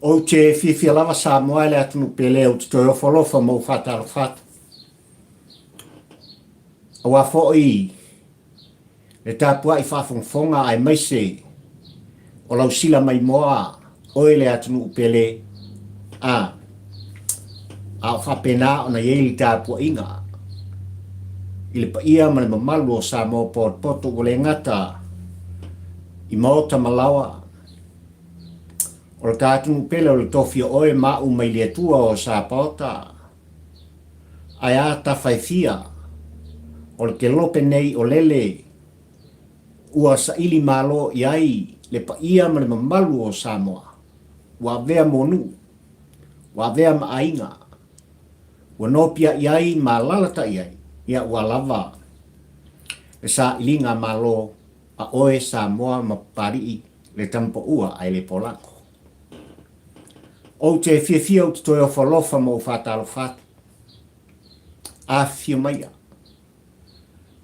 Ou te fiafia lava Samoa e le atunuu pele ou te toe ofo alofa ma ou faatalofa atu. Aua foi le tapuai faafogafoga aemaise o lau sila maimoa oe le atunuu pele a a o faapena ona i ai le tapuaiga i le paia ma le mamalu o Samoa potopoto ua le gata i maota ma laoa. O le ta atunuu pele o le tofi o oe ma au mai le Atua o Sapaota. Ae a tafa e fia, o le kelope nei o lele ua saili malo i ai le paia ma le mamalu o Samoa, ua avea mo nuu, ua avea ma aiga, ua nopiai ai ma alalatai ai, ia ua lava le sailiga malo a oe Samoa ma Papalii le tama paua ae le polago. Ou te fiafia ou te toe ofo alofa ma ou faatalofa atu. Afifio maia.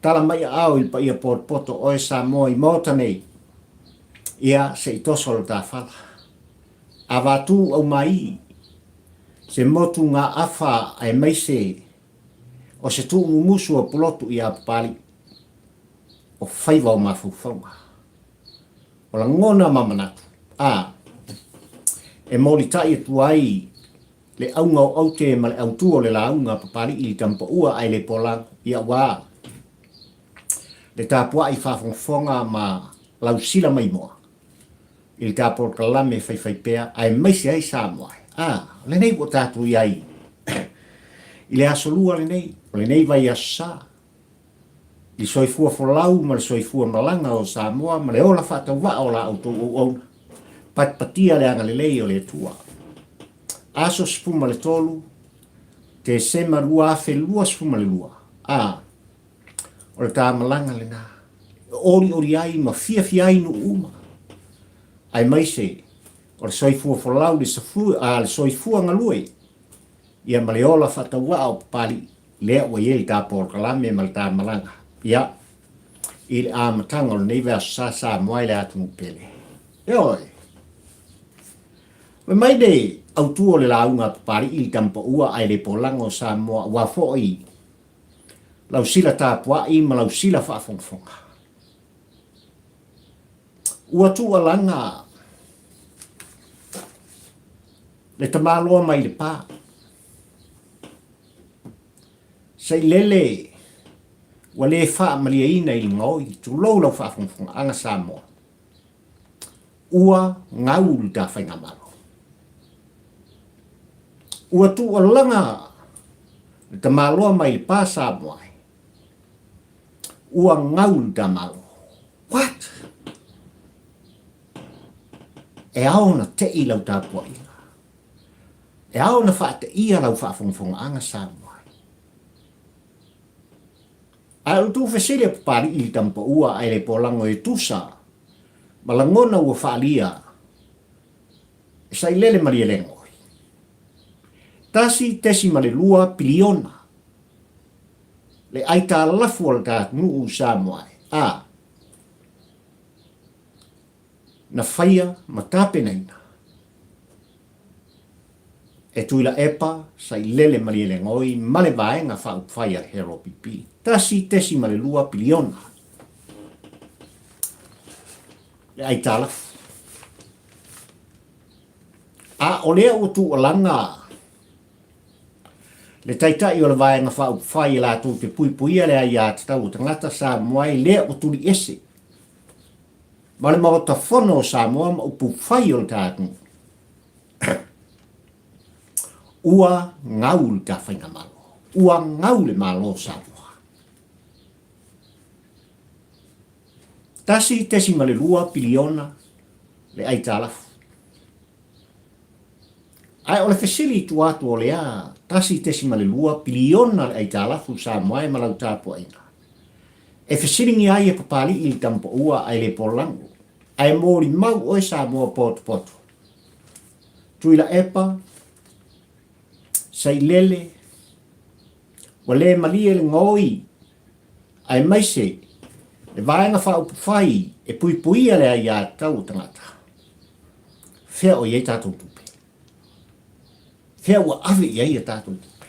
Tala mai aao i le paia potopoto oe Samoa i Maota nei. Ia se i toso lo ta fala. Avatu aumaii se motu gaafa aemaise o se tuumumusu o pulotu ia Papalii. O faiva o mafaufauga. O lagona ma manatu, a e molitai atu ai le auga o aute ma le autu o le lauga a Papalii i le tamapaua ae le polago, ia ua le tapuai faafogafoga ma lausila maimoa i le ta polokalame faifaipea aemaise ai Samoa. A, o lenei ua tatou i ai i le Aso Lua lenei, o lenei vaiaso sa. I le soifua folau ma le soifua malaga o Samoa ma le ola faatauvaa o la outou auauna, patipatia le agalelei o le Atua. Aso 13 Tesema 2022, a, o le ta malaga lena, e olioli ai ma fiafia ai nuu uma, aemaise o le soifua folau le, a, le soifua galue, ia ma le ola faatauvaa o Papalii. Lea ua i ai le ta polokalame ma le ta malaga, ia, i le amataga o lenei vaiaso sa Samoa i le atunuu pele. Ioe. Fai mai le autu o le lauga a Papalii i le tamapaua ae le polaga o Samoa aua foi lau sila tapuai ma lau sila faafogafoga. Ua tuualaga le tamaloa mai le pa. Sailele ua le faamalieina i le gaoi, tulou lau faafogafogaaga Samoa, ua gau le ta faigamalo. Ua tuualaga le tamaloa mai le pa Samoa, ua gau le ta malo. What? E ao ona tei lau tapuaiga. E ao ona faateia lau faafogafogaaga Samoa. Ae o le tuufesili a Papalii i le tamapaua ae le polago e tusa ma lagona ua faalia e sailele Malielegaoi. 1.2 piliona le aitalafu a le ta atunuu Samoa a na faia ma tapenaina e Tuilaepa Sailele Malielegaoi ma le Vaega Faaupufai a le HRPP. 1.2 piliona le aitalafu. A o lea ua tuualaga le Taitai o le Vaega Faaupufai e latou te puipuia le aiatatau o tagata Samoa i lea ua tuliese ma le Maota Fono o Samoa ma upu fai o le ta atunuu. Ua gau le ta faigamalo. Ua gau le Malo o Samoa. 1.2 piliona le aitalafu. Ae o le fesili i tua atu o lea 1.2 piliona le aitalafu Samoa e ma lau tapuaiga. E fesiligia ai e Papalii i le tamapaua ae le polago. Ae molimau oe Samoa potopoto. Tuilaepa, Sailele, ua le malie le gaoi aemaise le vaega faaupufai e puipuia le aiatatau o tagata. Fea o i ai tatou tupe? Fea ua ave i ai a tatou tupe?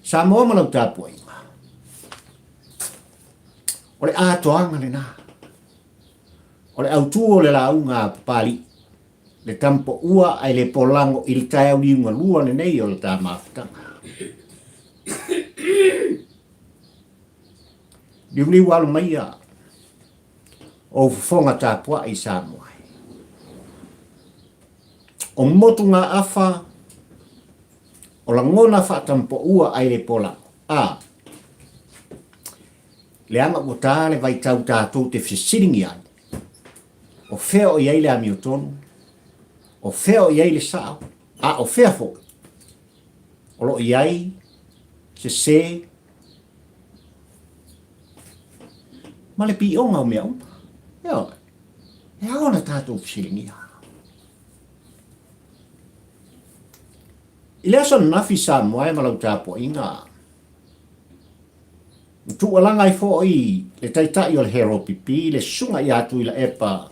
Samoa ma lau tapuaiga. O le atoaga lena. O le autu o le lauga a Papalii, le tamapoua ae le polago i le taeao liugalua lenei o le ta mafutaga. Liuliu alo maia ou fofoga tapuai i Samoa e. O motugaafa o lagona faatampoua ae le polago. A. Leaga ua ta le vaitau tatou te fesiligia ai, o fea o i ai le amiotonu, o fea o i ai le sao, a o fea foi o lo o i ai sese ma le pioga o mea uma. Ioe, e ao ona tatou fesiligia. I le aso ananafi Samoa e ma lau tapuaiga, na tuualaga ai foi le taitai o le HRPP, le Susuga ia Tuilaepa,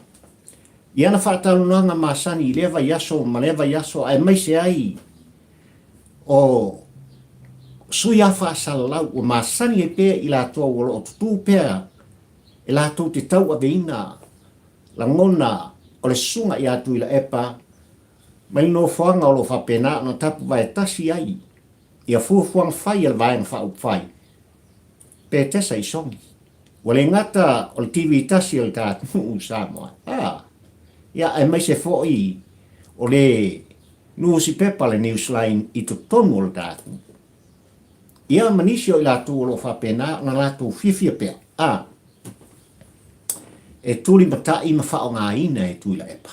i ana faatalanoaga masani i lea vaiaso ma lea vaiaso aemaise ai o sui a faasalalau ua masani ai pea i latou o lo o tutū pea e latou te tauaveina lagona o le Susuga ia Tuilaepa mai le nofoaga o lo o faapena ona tapuvae tasi ai ia fuafuaga fai a le Vaega Faaupufai Petesa i Sogi. Ua le gata o le TV tasi o le ta atunuu i Samoa, a, ia aemaise foi o le nusipepa le Newsline i totonu o le ta atunuu. Ia ma nisi o i latou o lo o faapena ona latou fiafia pea, a, e tulimatai ma faaaogaina e Tuilaepa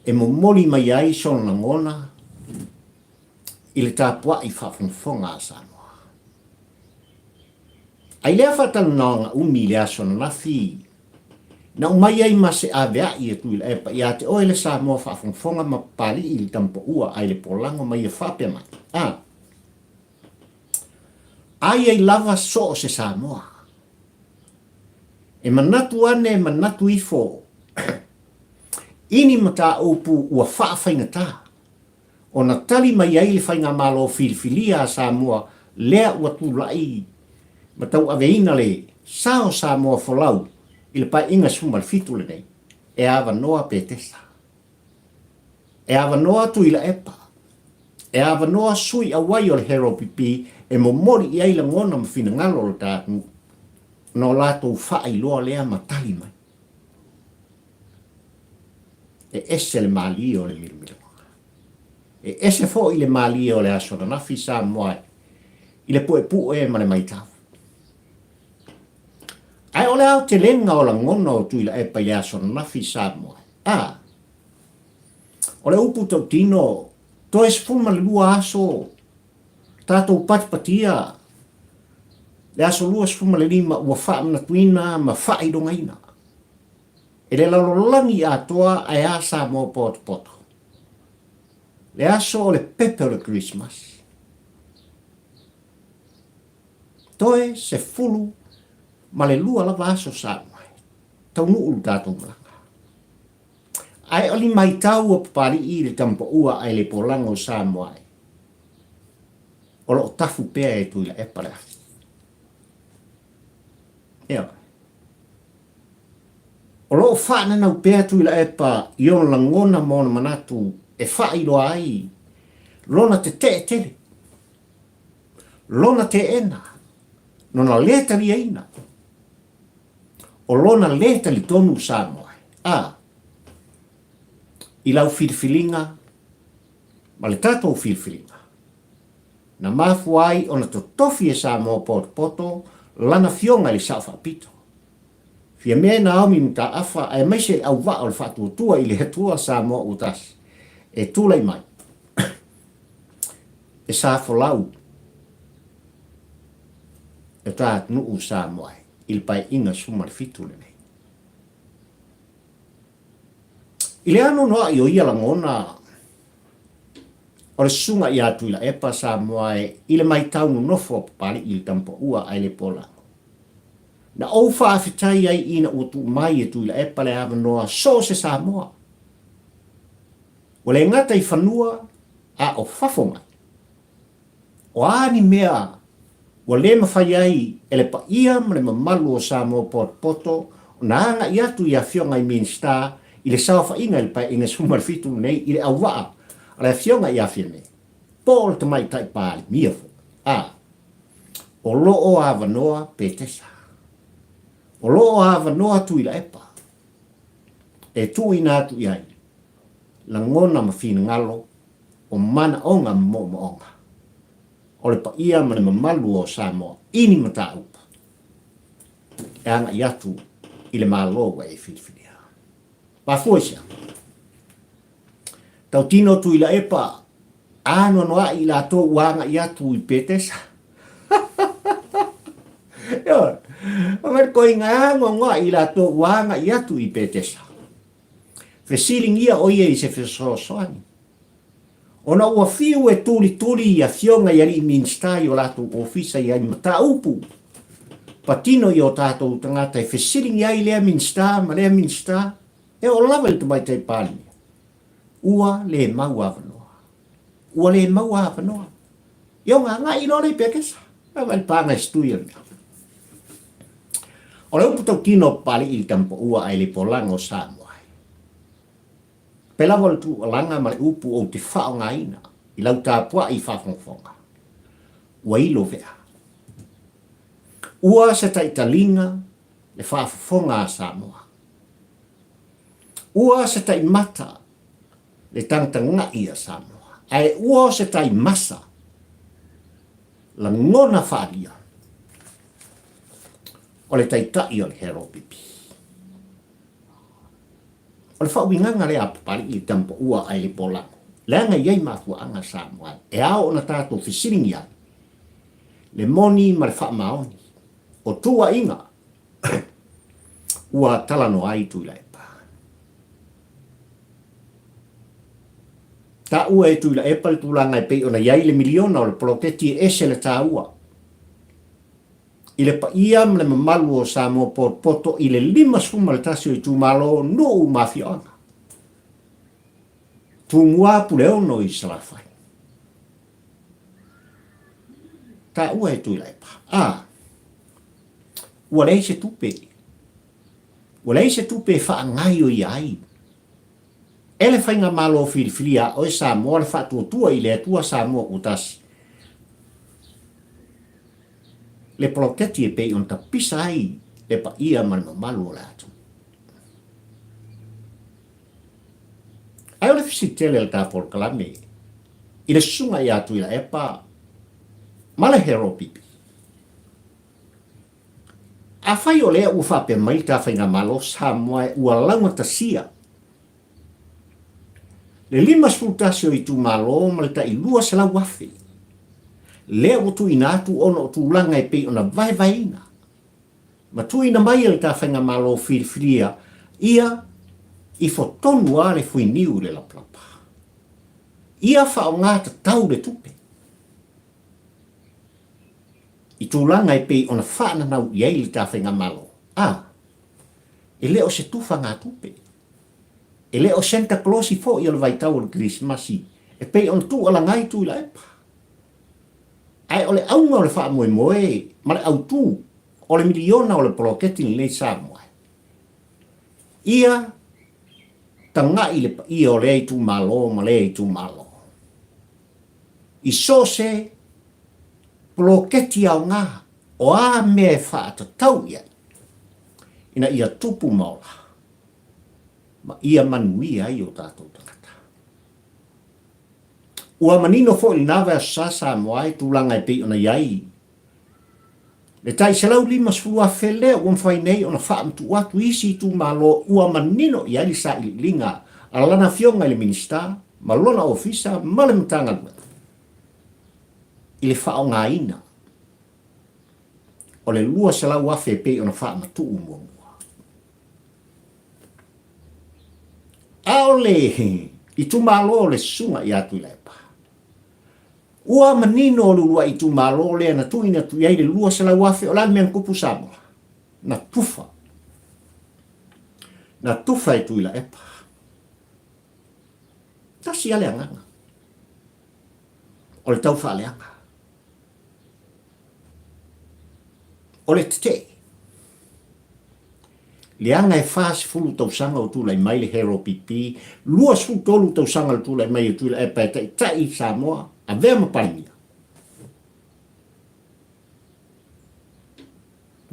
e momoli mai ai sona lagona i le tapuai faafogafoga a Samoa. A i lea faatalanoaga umi i le aso ananafi, na umai ai ma se avea'i e Tuilaepa ia te oe le Samoa faafogafoga ma Papali'i i le tamapoua a i le polago ma ia faapea mai, A, a i ai lava so o se Samoa e manatu ane manatu ifo i ni mataupu ua faafaigata ona tali mai ai le Faigamalo filifilia a Samoa lea ua tulai ma tauaveina le sa o Samoa folau i le Paeaiga 17 lenei, e avanoa Petesa. E avanoa Tuilaepa. E avanoa sui auai o le HRPP e momoli i ai lagona ma finagalo o le ta atunuu, ona o latou faailoa lea ma tali mai. E ese le malie o le milomiloga. E ese foi le malie o le aso ananafi Samoa i le puepue ma le maitau. Ae o le aotelega o lagona o Tuilaepa i le aso ananafi Samoa, a, o le upu tautino, toe 12 aso tatou patipatia le aso 25 ua faamanatuina ma faailogaina e le lalolagi atoa ae a Samoa potopoto le aso o le pepe o le Kerisimasi. Toe 12 lava aso Samoa e taunuu le tatou malaga. Ae o ni maitau a Papali'i i le tamapaua ae le polaga o Samoa e o lo o tafu pea e Tuilaepa le afi. Ioe. O lo o faananau pea Tuilaepa i ona lagona ma ona manatu e faailoa ai lona tetee tele, lona teena, lona lē taliaina, o lona lē talitonu Samoa e, a, i lau filifiliga ma le tatou filifiliga, na mafua ai ona totofi e Samoa potopoto lana fioga i le Sao Faapito. Fiamē Naomi Mataafa aemaise le auvaa o le Faatuatua i le Atua Samoa ua tasi e tulai mai e sa folau e ta atunuu Samoa i le Paeaiga 17 lenei. I le anoanoai o ia lagona o le susuga ia Tuilaepa Samoa e i le maitau nonofo a Papali'i i le Tamapaua ae le Polago. Na ou faafetai ai ina ua tuu mai e Tuilaepa le avanoa so o se Samoa. Ua le gata i fanua a o fafo mai. O a ni mea ua le mafai ai e le paia ma le mamalu o Samoa potopoto ona agai atu i Afioga i Minisita i le saofaiga i le Paeaiga 17 lenei i le auvaa a le Afioga ia Fiame, po o le Tamaitai Palemia foi, a o lo o avanoa Petesa, o lo o avanoa Tuilaepa e tuuina atu i ai lagona ma finagalo o manaoga ma moomooga o le paia ma le mamalu o Samoa i ni mataupu e agai atu i le Malo ua e filifilia. Mafua i se a? Tautino Tuilaepa anoanoai i latou ua agai atu i Petesa. Ioe, o le koiga e anoanoai i latou ua agai atu i Petesa. Fesiligia ʻo ia i se fesoasoani. Ona ua fiu e tulituli i afioga i alii Minisita i o latou ofisa i ai mataupu patino i o tatou tagata e fesiligia ai lea Minisita ma lea Minisita, e oo lava i le Tamaitai Palemia, ua le mau avanoa. Ua le maua avanoa. Ia ona agai loa lea i Petesa. Vaai le paga e setui o le mea. O le upu tautino o Papalii i le Tamapaua ae le polaga o Samoa ai. Pe lava o le tuualaga ma le upu ou te faaaogaina i lau tapuai i faafogafoga, ua ilo vea. Ua se taitaliga le faafofoga a Samoa. Ua se taimata le tagatagai a Samoa, ae ua o se taimasa lagona faaalia o le taitai o le Heropipi. O le faauigaga lea a Papalii i le tamapaua ae le polago, leaga e i ai mafuaaga Samoa e ao ona tatou fesiligia ai le moni ma le faamaoni o tuuaiga ua talanoa ai Tuilaepa. Taua e Tuilaepa le tulaga e pei ona i ai le miliona o le poloketi e ese le taua i le paia ma le mamalu o Samoa potopoto i le 51 o itumalo, nuu ma afioaga. Tumua Puleono i Salafai. Taua e Tuilaepa, a, ua leai se tupe. Ua leai se tupe e faagaioia ai e le Faigamalo filifilia a oe Samoa le faatuatua i le Atua Samoa ua tasi le poloketi e pei ona tapisa ai le paia ma le mamalu o le atunuu. Ae o le fesili tele a le ta polokalame i le susuga ia Tuilaepa ma le Hero Pipi. Afai o lea ua faapea mai le ta Faigamalo Samoa ua laugatasia le 51 o itumalo ma le tai 200,000 lea ua tuuina atu ona o tulaga e pei ona vaevaeina ma tuuina mai e le ta Faigamalo filifilia ia ifo tonu a le fuiniu i le lapalapa. Ia faaaoga tatau le tupe. I tulaga e pei ona faananau i ai le ta Faigamalo, a, e le o se tufagatupe, e le o Santa Clausi foi o le vaitau o le Kerisimasi e pei ona tuualaga ai Tuilaepa. Ae o le auga o le faamoemoe ma le autu o le miliona o le poloketi lenei Samoa, ia taga'i le paia o lea itumalo ma lea itumalo i so o se poloketi aoga o a mea e faatatau i ai ina ia tupu ma ola ma ia manuia ai o tatou tagata. Ua manino foi lena vaiaso sa Samoa i tulaga e pei ona i ai le tai 150,000 lea ua mafai nei ona faamatuu atu i isi itumalo ua manino i ai le sailiiliga a lana Afioga i le Minisita ma lona Ofisa ma le Matagaluega i le faaaogaina o le 200,000 e pei ona faamatuu muamua. A o le itumalo o le Susuga ia Tuilaepa, ua manino o le uluai itumalo lea na tuuina atu i ai le 200,000, o le a le mea na tupu Samoa? Na tufa. Na tufa e Tuilaepa. Tasi lava le agaga o le taufaaleaga. O le tetee. Leaga e 40 tausaga o tulai mai le Hero PP, 23 tausaga le tulai mai o Tuilaepa e taitai i Samoa, avea ma Palemia.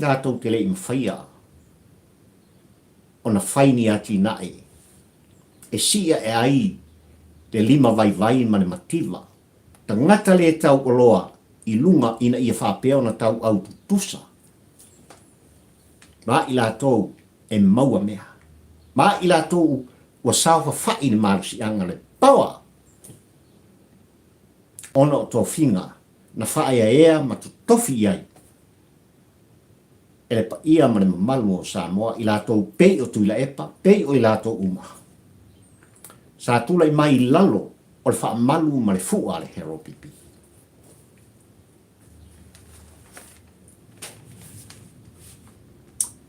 Latou te le i mafaia ona fai ni atinae e sii ae ai le lima vaivai ma le mativa tagata le tauoloa i luga ina ia faapea ona tauau tutusa ma i latou e maua mea, ma i latou ua saofafai i le malosiaga le power ona o tofiga na faaeaea ma totofi i ai e le paia ma le mamalu o Samoa i latou pei o Tuilaepa, pei o i latou uma sa tulai mai i lalo o le faamalu ma le fua a le HRPP.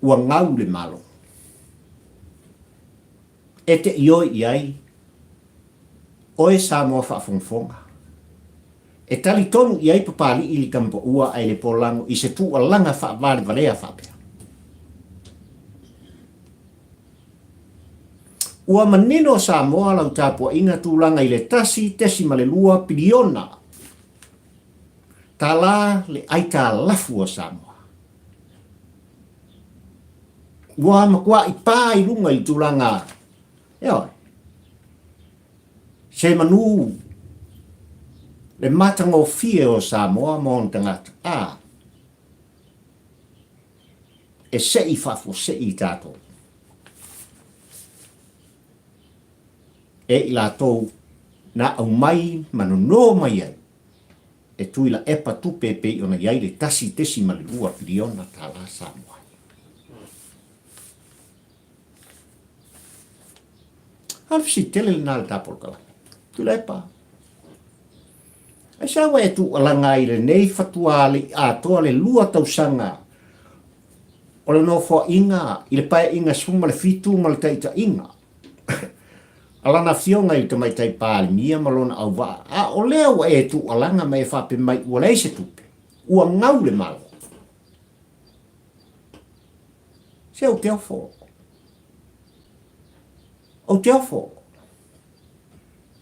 Ua gau le Malo. E te ioe i ai oe Samoa faafogafoga. E talitonu i ai Papali'i i le Tamapaua ae le Polago i se tuualaga faavalevalea faapea. Ua manino Samoa lau tapuaiga tulaga i le 1.2 piliona tala le aitalafu a Samoa. Ua matuai pa i luga i le tulaga, ioe, se manu le matagofie o Samoa ma ona tagata, a, e seʻi faafuasei i tatou. E i latou na aumai ma nono mai ai e Tuilaepa tupe e pei ona i ai le $1.2 piliona tala Samoa. A o le fesili tele lena i le ta polokalame. Tuilaepa, aisea ua e tuualaga ai i lenei fatuaali'i atoa le lua tausaga o le nofoaiga i le Paeaiga 17 ma le taitaiga a lana Afioga i le Tamaitai Palemia ma lona auvaa, a o lea ua e tuualaga ma e faapea mai ua leai se tupe, ua gau le Malo. Se ou te ofo. Ou te ofo.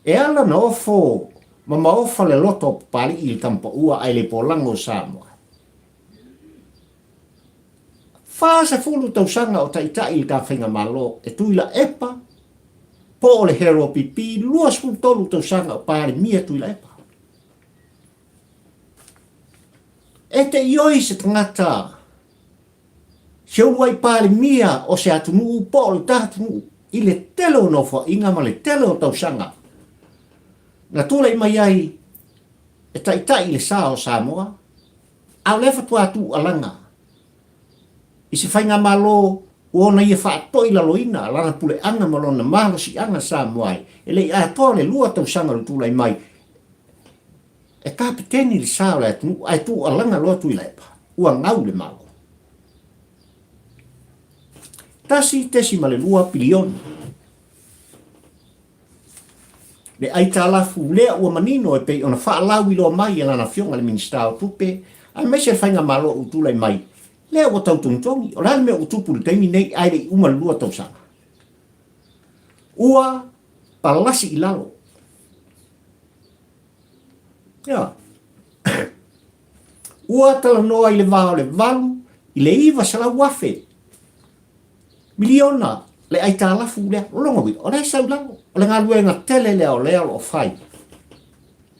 E ala na ofo ma maofa le loto o Papali'i i le Tamapaua ae le polago o Samoa. 40 tausaga o taitai i le ta faigamalo e Tuilaepa po o le HRPP, 23 tausaga o Palemia Tuilaepa. E te ioi se tagata se uluai Palemia o se atunuu po o le ta atunuu i le tele o nofoaiga ma le tele o tausaga na tulai mai ai e taitai i le sa o Samoa, A o lea faatoa tuualaga i se faigamalo ua ona ia faatoilaloina lana puleaga ma lona malosiaga Samoa ai, e le i atoa le lua tausaga o le tulai mai e kapeteni le sa o le atunuu ae tuualaga loa Tuilaepa, ua gau le Malo. 1.2 piliona. Le aitalafu lea ua manino e pei ona faalauiloa mai e lana Afioga i le Minisita o Tupe aemaise le Faigamalo ua tulai mai, lea ua tau togitogi. O le a le mea ua tupu i le taimi nei ae le i uma le lua tausaga? Ua palasi i lalo. Ia. Ua talanoa i le va o le 8 i le 900,000 Miliona le aitalafu lea. O lona uiga, o lea e sau i lalo. O le galuega tele lea o lea o lo o fai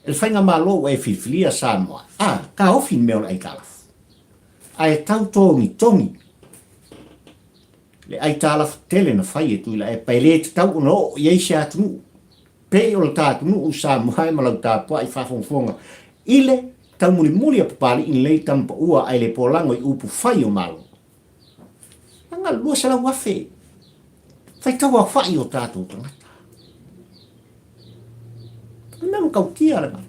e le faigamalo ua e filifilia Samoa, a, taofi le mea o le aitalafu. Ae tau togitogi le aitalafu tele na fai e Tuilaepa e le tatau ona oo i ai se atunuu pei o le ta atunuu Samoa e ma lau tapuai faafogafoga i le taumulimuli a Papali'i lenei tama paua ae le polago i upu fai o Malo. Leaga le 200,000 faitau aofai o tatou tagata. O le mea matautia lena.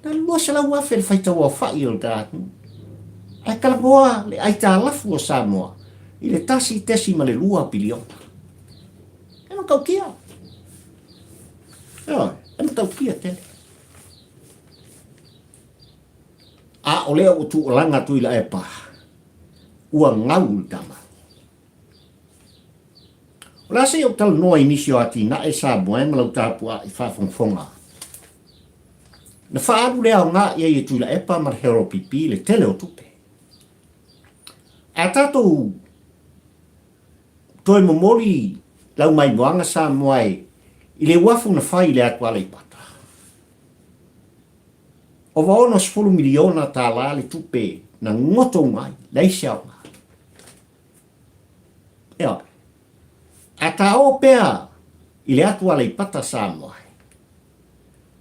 Na le 200,000 le faitau aofai o le tatou. Ae talanoa le aitalafu o Samoa i le 1.2 piliona. E matautia. Ioe, e matautia tele. A o lea ua tuualaga Tuilaepa, ua gau le tama. O le a se i ou talanoa i nisi o atinae Samoa e ma lau tapua'i faafogafoga. Na faaalu le aoga i ai e Tuilaepa ma le HRPP le tele o tupe. A tatou toe momoli lau maimoaga Samoa e i le uafu na fai i le atu Aleipata, ova $60 miliona tala le tupe na goto uma ai, leai se aoga. Ioe. A ta o pea i le atu Aleipata Samoa e,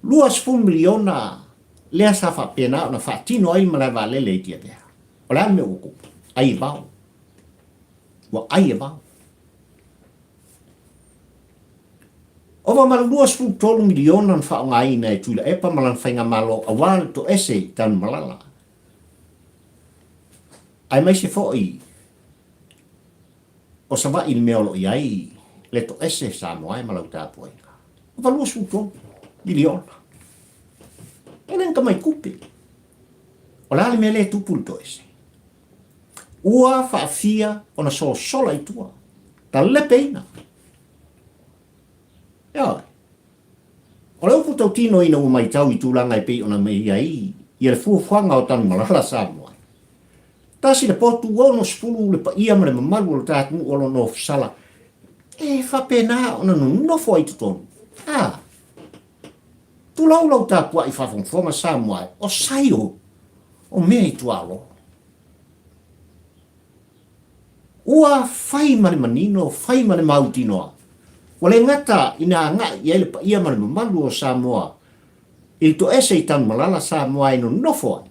$20 miliona lea sa faapena ona faatino ai le malae vaalele i Tiavea. O le a le mea ua tupu? Ai e vao. Ua ai e vao. Ova ma le $23 miliona na faaaogaina e Tuilaepa ma lana faigamalo aua le toese i Tanumalala, aemaise foi o Savaii i le mea o lo o i ai le toese Samoa e ma lau tapuaiga. Ova 23 miliona. E le ni tamai tupe. O le a le mea lea e tupu i le toese? Ua faafia ona sosola i tua, talepeina. Ioe. O le upu tautino ina ua matau i tulaga e pei ona i ai ia le fuafuaga o Tanumalala Samoa. Tasi le potu, 60 le paia ma le mamalu o le ta atunuu o lo o nofosala e faapena ona nonofo ai i totonu. A! Tulou lau tapuai faafogafoga Samoa e, o saio o mea i tuaolo. Ua fai ma le manino, fai ma le mautinoa, ua le gata ina agai i ai le paia ma le mamalu o Samoa i le toese i Tanumalala Samoa e nonofo ai,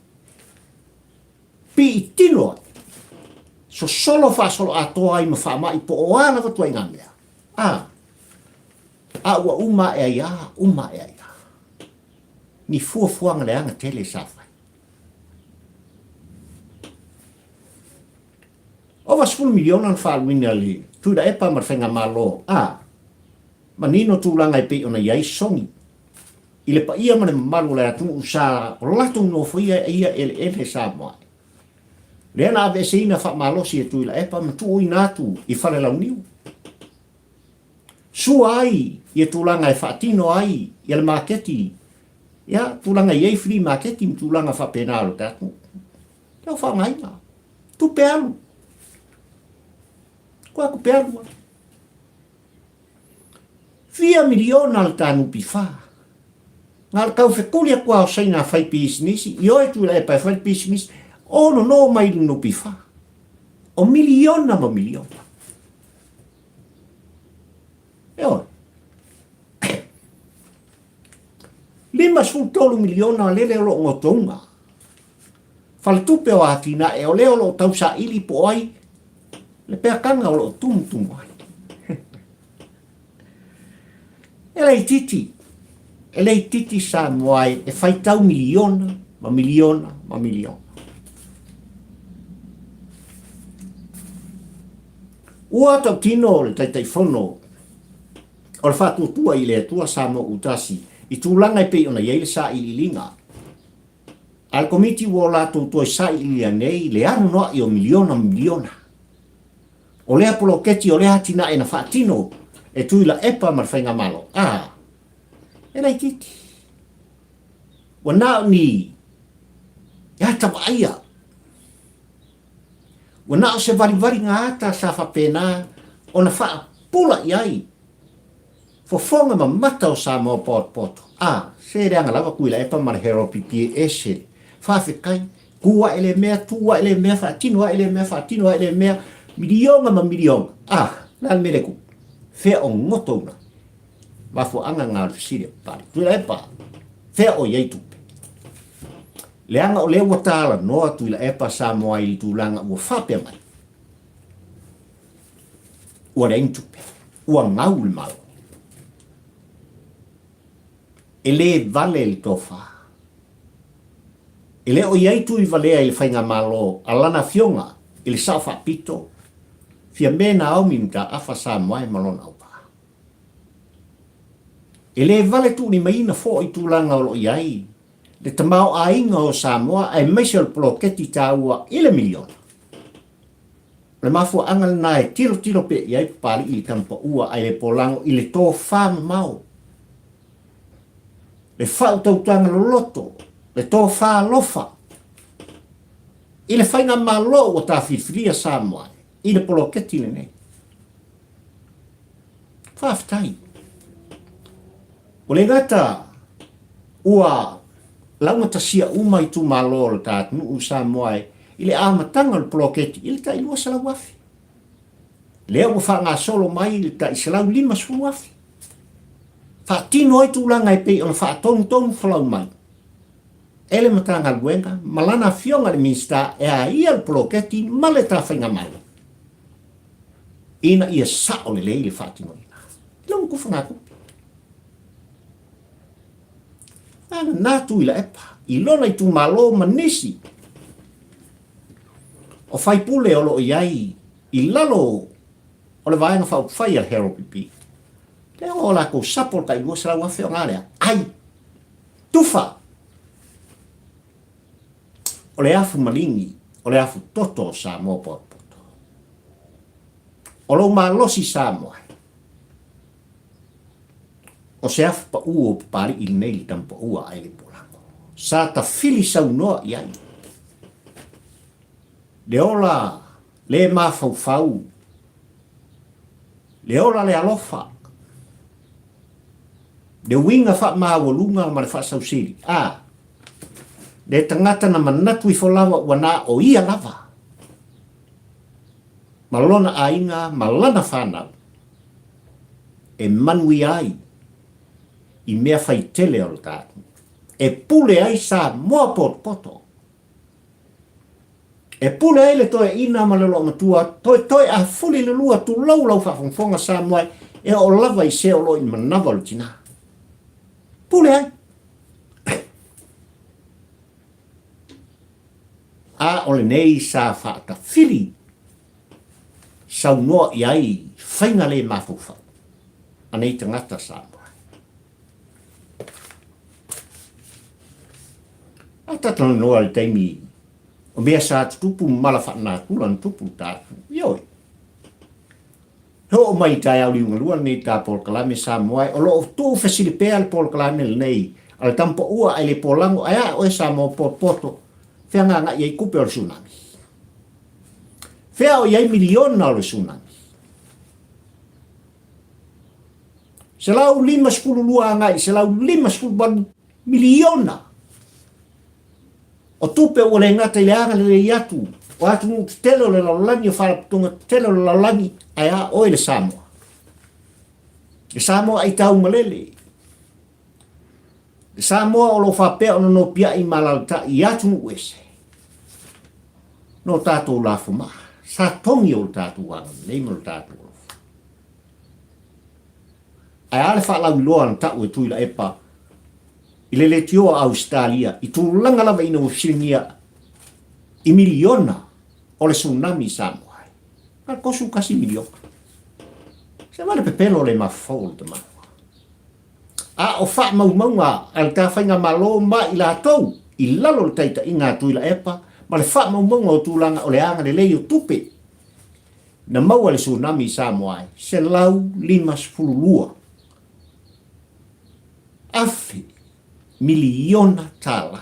pii tino ai, sosolo faasoloatoa ai ma faamai po o a lava tuaiga mea. A, a ua uma ae ai a, uma ae ai a. Ni fuafuaga leaga tele sa fai. Ova $10 miliona na faaaluina e le Tuilaepa ma le Faigamalo a manino tulaga e pei ona i ai sogi i le paia ma le mamalu o le atunuu sa o latou nofoia ia eleele Samoa. Lea na aveeseina faamalosi e Tuilaepa ma tuuina atu i Falelauniu. Sua ai ia tulaga e faatino ai ia le maketi, ia tulaga e i ai flea maketi ma tulaga faapena o le tatou tau faaaogaina. Tupe alu. Kua tupe alu ai. Fia miliona le ta NPF. Na o le tau fetuli atu lava o Saina fai pisinisi, i oe Tuilaepa e fai le pisinisi, ono no mai le NPF. O miliona ma miliona. Ioe. 53 miliona lele o lo o gotouga. Faletupe o atinae o lea o lo o tausaili po o ai le peakaga o lo o tumutumu ai. E le itiiti, e le itiiti Samoa e faitau miliona ma miliona ma miliona. Ua tautino le Taitaifono o le Faatuatua i le Atua Samoa Utasi i tulaga e pei ona i ai le sailiiliga a le Komiti ua o latou toe sailiilia nei le anoanoai o miliona ma miliona o lea poloketi o lea atinae na faatino e Tuilaepa ma le Faigamalo a e laitiiti. Ua na o ni ata vaaia. Ua na o se valivaliga ata sa faapena ona faapula i ai fofoga ma mata o Samoa potopoto. A, se leaga lava Tuilaepa ma le Harold Pippie ese le faafetai, tu ae le mea, tu ae le mea, faatino ae le mea, faatino ae le mea, miliona ma miliona. A, le a le mea lea e tupu? Fea o goto una? Mafuaaga na o le fesili a Papalii. Tuilaepa, fea o i ai tupe? Leaga o lea ua talanoa Tuilaepa Samoa i le tulaga ua faapea mai, ua leai ni tupe, ua gau le Malo. E le vale le tofa. E le o i ai tui valea i le faigamalo a lana afioga i le Sao Faapito, Fiame Naomi Mataafa Samoa ma lona auvaa. E le vale tuulimaina foi tulaga o lo o i ai le tamaoaiga o Samoa aemaise o le poloketi taua i le miliona. O le mafuaaga lena e tilotilo pea i ai Papalii i le tamapaua ae le polago i le tofa mamao, le faautautaga loloto, le tofa alofa i le faigamalo ua ta filifilia Samoa i le poloketi lenei. Faafetai. Ua le gata ua laugatasia uma itumalo o le ta atunuu i Samoa i le amataga o le poloketi i le tai 200,000. Lea ua faagasolo mai le tai 150,000. Faatino ai tulaga e pei ona faatonutonu folau mai e le Matagaluega ma lana Afioga i le Minisita e a ia le poloketi ma le ta faigamalo ina ia sao lelei le faatinoina. I lona tufagatupe. A na Tuilaepa i lona itumalo ma nisi o faipule o lo o i ai i lalo o le Vaega Faaupufai a le HRPP, lea ua o latou sapo le tai 200,000 o na lea, ai, tufa! O le afu maligi, o le afu toto o Samoa potopoto. O lou malosi Samoa, o se afu paʻū o Papaliʻi lenei le tamapaʻu a Aele Polago. Sa tafili saunoa i ai le ola le mafaufau, le ola le alofa, le uiga faamaualuga ma le faasausili, a le tagata na manatu ifo lava ua na o ia lava ma lona aiga ma lana fanau e manuia ai i mea fai tele o le ta atunuu, e pule ai Samoa potopoto, e pule ai le toeaina ma le loomatua, toetoe a fuli le lua, tulou lau faafogafoga Samoa e oo lava i se o lo o i le manava o le tina. Pule ai. A o lenei sa faatafili saunoa i ai faiga le mafaufau a nei tagata Samoa. A tatalanoa i le taimi o mea sa tutupu ma mala faanatura na tupu i tatou. Ioe. He oo mai i taeao liugalua lenei ta polokalame Samoa e o lo o tuufesili pea le polokalame lenei a le tamapaua ae le polago ae a oe Samoa potopoto fea gaga'i ai kupe o le tsunami. Fea o i ai miliona o le tsunami. 152 agai 158 miliona o tupe ua le gata i le agalelei atu o atunuu tetele o le lalolagi, o faalapotopotoga tetele o le lalolagi, ae a oe le Samoa. Le Samoa aitaumalele, le Samoa o lo o faapea ona nopiai ma alalatai i atunuu ese, no tatou lafomaa, sa togi o le tatou agalelei ma lo tatou alofa. Ae a le faalauiloa na tau e Tuilaepa i le leitioa a Ausetalia i tulaga lava ina ua fesiligia i miliona o le tsunami i Samoa ai. Na o le 31 miliona. Se vaai le pepelo le mafaufau o le tamaloa. A o faamaumauga a le ta faigamalo ma i latou i lalo o le taitaiga a Tuilaepa ma le faamaumauga o tulaga o le agalelei o tupe na maua e le tsunami i Samoa ai, 152 miliona tala.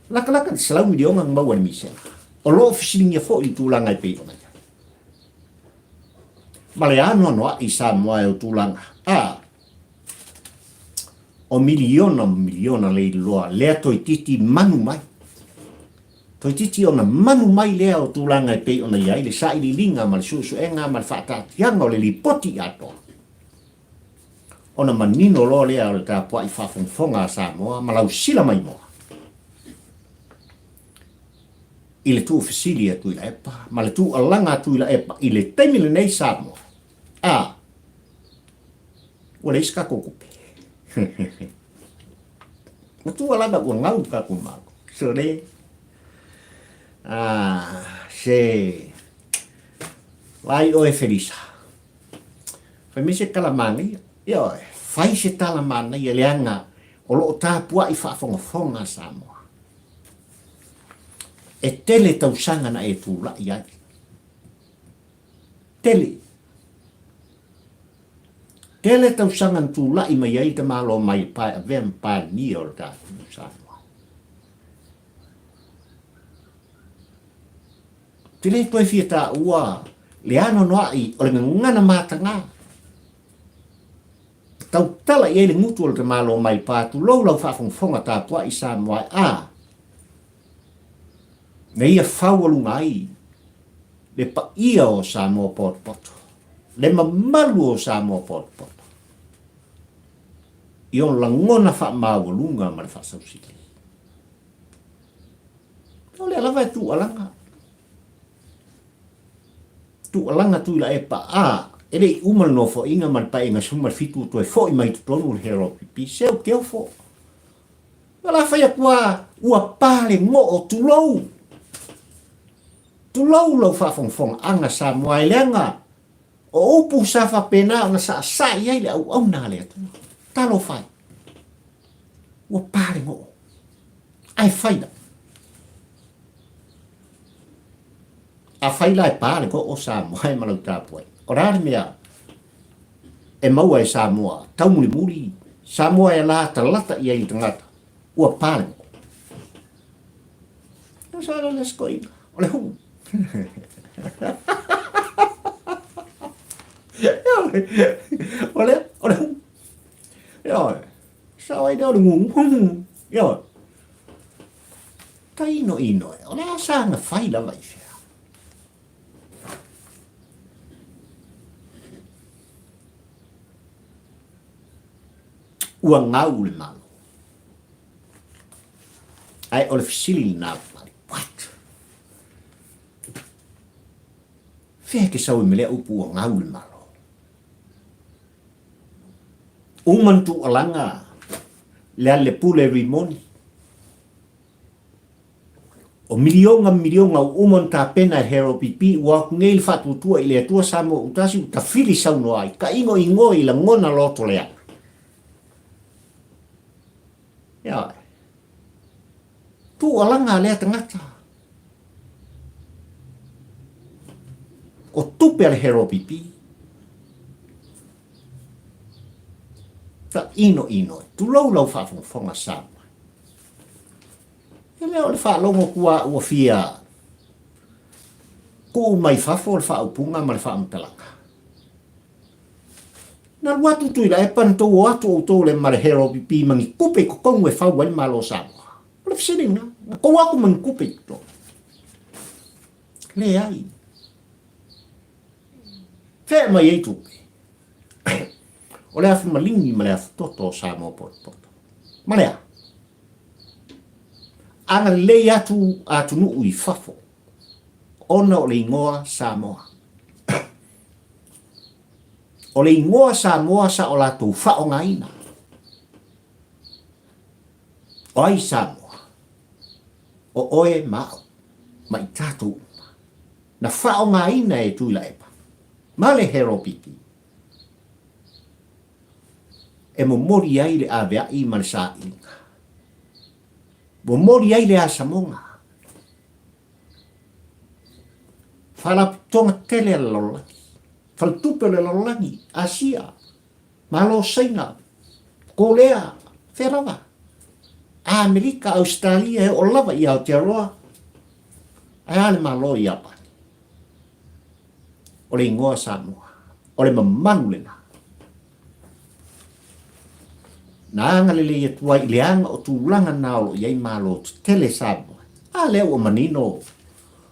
Lakalaka le 100 miliona na maua e le misela. O lo o fesiligia foi i tulaga e pei ona i ai. Ma le anoanoai i Samoa e o tulaga a o miliona ma miliona leiloa lea toeitiiti manu mai. Toeitiiti ona manu mai lea o tulaga e pei ona i ai le sailiiliga ma le suesuega ma le faataatiaga o le lipoti atoa. Ona manino loa lea o le tapuai faafogafoga a Samoa ma lau sila maimoa i le tuufesili a Tuilaepa ma le tuualaga a Tuilaepa i le taimi lenei Samoa. A, ua leai se tatou tupe. Ua tuualaga ua gau le tatou Malo. Sole. Ah, se vaai oe Felisa. Fai mai se tala manaia. Ioe, fai se tala manaia leaga o lo o tapuai faafogafoga Samoa. E tele tausaga na e tulai ai. Tele. Tele tausaga na tulai mai ai le tamaloa mai le pae avea ma Palemia o le tatou Samoa. Ou te le toe fia taua le anoanoai o le gagana mataga. E tautala i ai le gutu o le tamaloa mai pa, tulou lau faafogafoga tapuai Samoa e a na ia faualuga ai le paia o Samoa potopoto, le mamalu o Samoa potopoto i ona lagona faamaualuga ma le faasausili. O lea lava e tuualaga. Tuualaga Tuilaepa a e le i uma le nofoaiga ma le paeaiga 17 ua toe foi mai i totonu le HLPP. Se ou te ofo. O la fai atu a ua pa le goo, tulou. Tulou lau faafogafogaaga Samoa e leaga o upu sa faapena ona saasaa i ai le auauna a le Atua. Talofa e. Ua pa le goo. Ae fai la. A fai la e pa le goo Samoa e ma lau tapuai. O le a le mea e maua e Samoa taumulimuli, Samoa e latalata i ai le tagata, ua pa le goo. O sa le skoina, o le hu. O le, o le hu. Ioe. Sao ai lea o le gugu. Ioe. Tainoino e, o le a saga fai lava i fea? Ua gau le Malo. Ae o le fesili lena pale. What? Fea ke sau i melea upu ua gau le Malo? Uma na tuualaga le ale pule Rimoni. O milioga ma milioga ua uma ona tapena e Harold PP ua o atu nei le faatuatua i le Atua Samoa Utasi ua tafili saunoa ai, ka igoigo i lagona loto leaga. Ioe. Tuualaga lea tagata. O tupe a le Harold PP. Ta inoino e. Tulou lau faafogafoga Samoa. E le o le faalogo atu a ua fia tuu mai fafo le faaupuga ma le faamatalaga. Na alu atu Tuilaepa na tou o atu outou le ma le Harold PP ma ni tupe i totonu e fau ai le Malo o Samoa. O le fesili lena. Na tou o atu ma ni tupe i totonu. Leai. Fea mai ai tupe? O le afu maligi ma le afu toto o Samoa potopoto. Ma le a? Agalelei atu atunuu i fafo ona o le igoa Samoa. O le igoa Samoa sa o latou faaaogaina. O ai Samoa? O oe ma au, ma i tatou uma. Na faaaogaina e Tuilaepa ma le Heropiti e momoli ai le aveai ma le sailiga. Momoli ai le asamoga. Faalapotopotoga tele a le lalolagi, faletupe o le lalolagi, Asia, Malo Saina, Kolea, fea lava, Amerika, Ausetalia, e oo lava i Aotearoa, ae a le Malo i Iapani. O le igoa Samoa, o le mamalu lena. Na agalelei atu ai i le aga o tulaga na o lo o i ai Malo tetele Samoa. A lea ua manino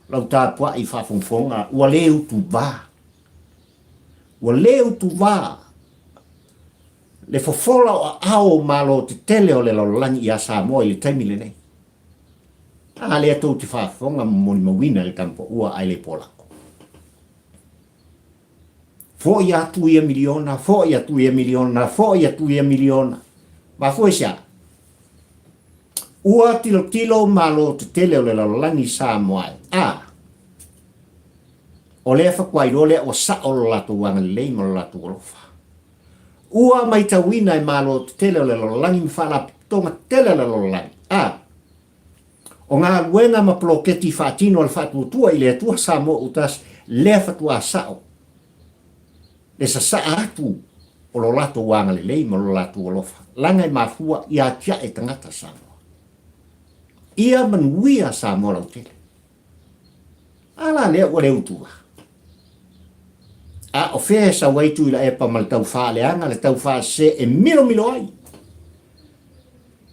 lau tapuai faafogafoga ua le utuvā. Ua le utuvā le fofola o aao o Malo tetele o le lalolagi iā Samoa i le taimi lenei. A lea tou te faafofoga ma molimauina i le tamupoua ae le polako. Foi atu ia miliona, foi atu ia miliona, foi atu ia miliona. Mafua i se a? Ua tilotilo Malo tetele o le lalolagi Samoa e a. O lea faatoa iloa lea ua sao lo latou agalelei ma lo latou alofa. Ua maitauina e Malo tetele o le lalolagi ma faalapotopotoga tetele a le lalolagi, a o galuega ma poloketi faatino a le Faatuatua i le Atua Samoa Autasi lea fatuā sa'o le sasa'a atu o lo latou agalelei ma lo latou alofa, laga e mafua ia atia'e tagata Samoa. Ia manuia Samoa lautele. A la lea ua le utua? A o fea e sau ai Tuilaepa ma le tau faaleaga, le tau faasese e milomilo ai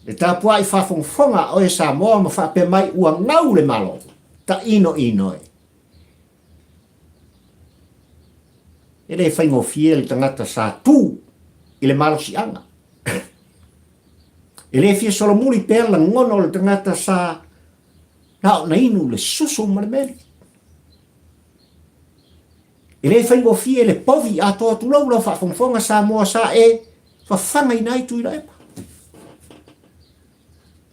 le tapuai faafogafoga a oe Samoa ma faapea mai ua gau le Malo? Tainoino e. E le faigofie le tagata sa tu i le malosiaga. E le fia solomuli pea lagona o le tagata sa na ona inu le susu ma le meli. E le faigofie le povi atoa tulou lau faafogafoga Samoa sa e fafagaina ai Tuilaepa.